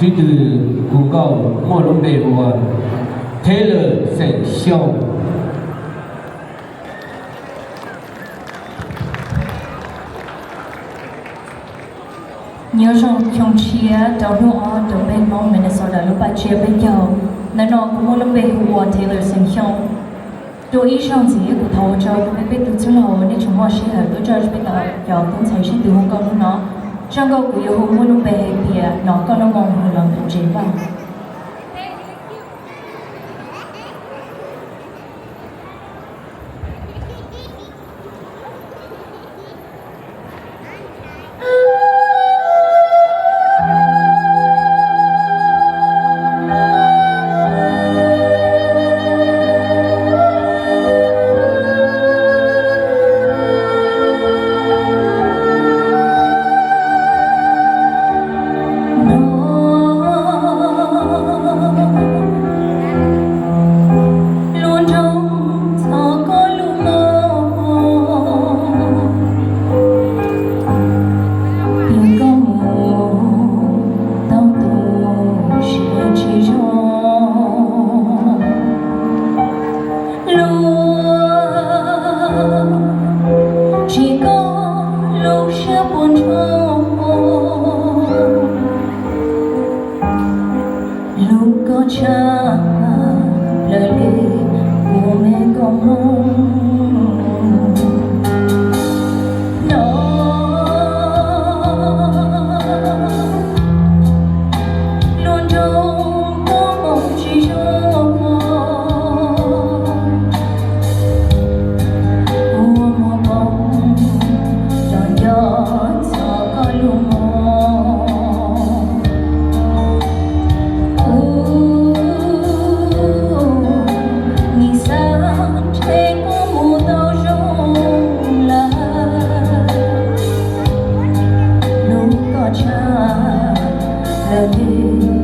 Sib tw hu nkauj muaj lub npe hu ua Taylor Xeem Xyooj. Nyob zoo xyoo tshiab rau hnub ob rau peb Hmoob Minnesota lub paj tsiab peb caug. Ntawm no kuv muaj lub npe hu ua Taylor Xeem Xyooj. Dua ib zaug ntxiv kuv thov ua tsaug rau peb peb tug txwj laug nej tseem muaj sij hawm tuaj coj peb cov tub ntxhais sib tw hu nkauj hnub no. Zaj nkauj kuv yuav hu muaj lub npe hais tias Hnov koj lub moo hu los ntawm ntses vaj. Lub nroog txhos koj lub moo, tis koj mus tau tu siab tsis zoo. Luag tsis koj lub siab puas nrho, lub koj tshaj plaws li kuv me nkauj Hmoob. No lub nroog koj moo tsis zoo, ua mos poob los nco txog koj lub moo. Kuv nim xav ntshe koj mus tau zoo lawm, lub koj tshaj plaws li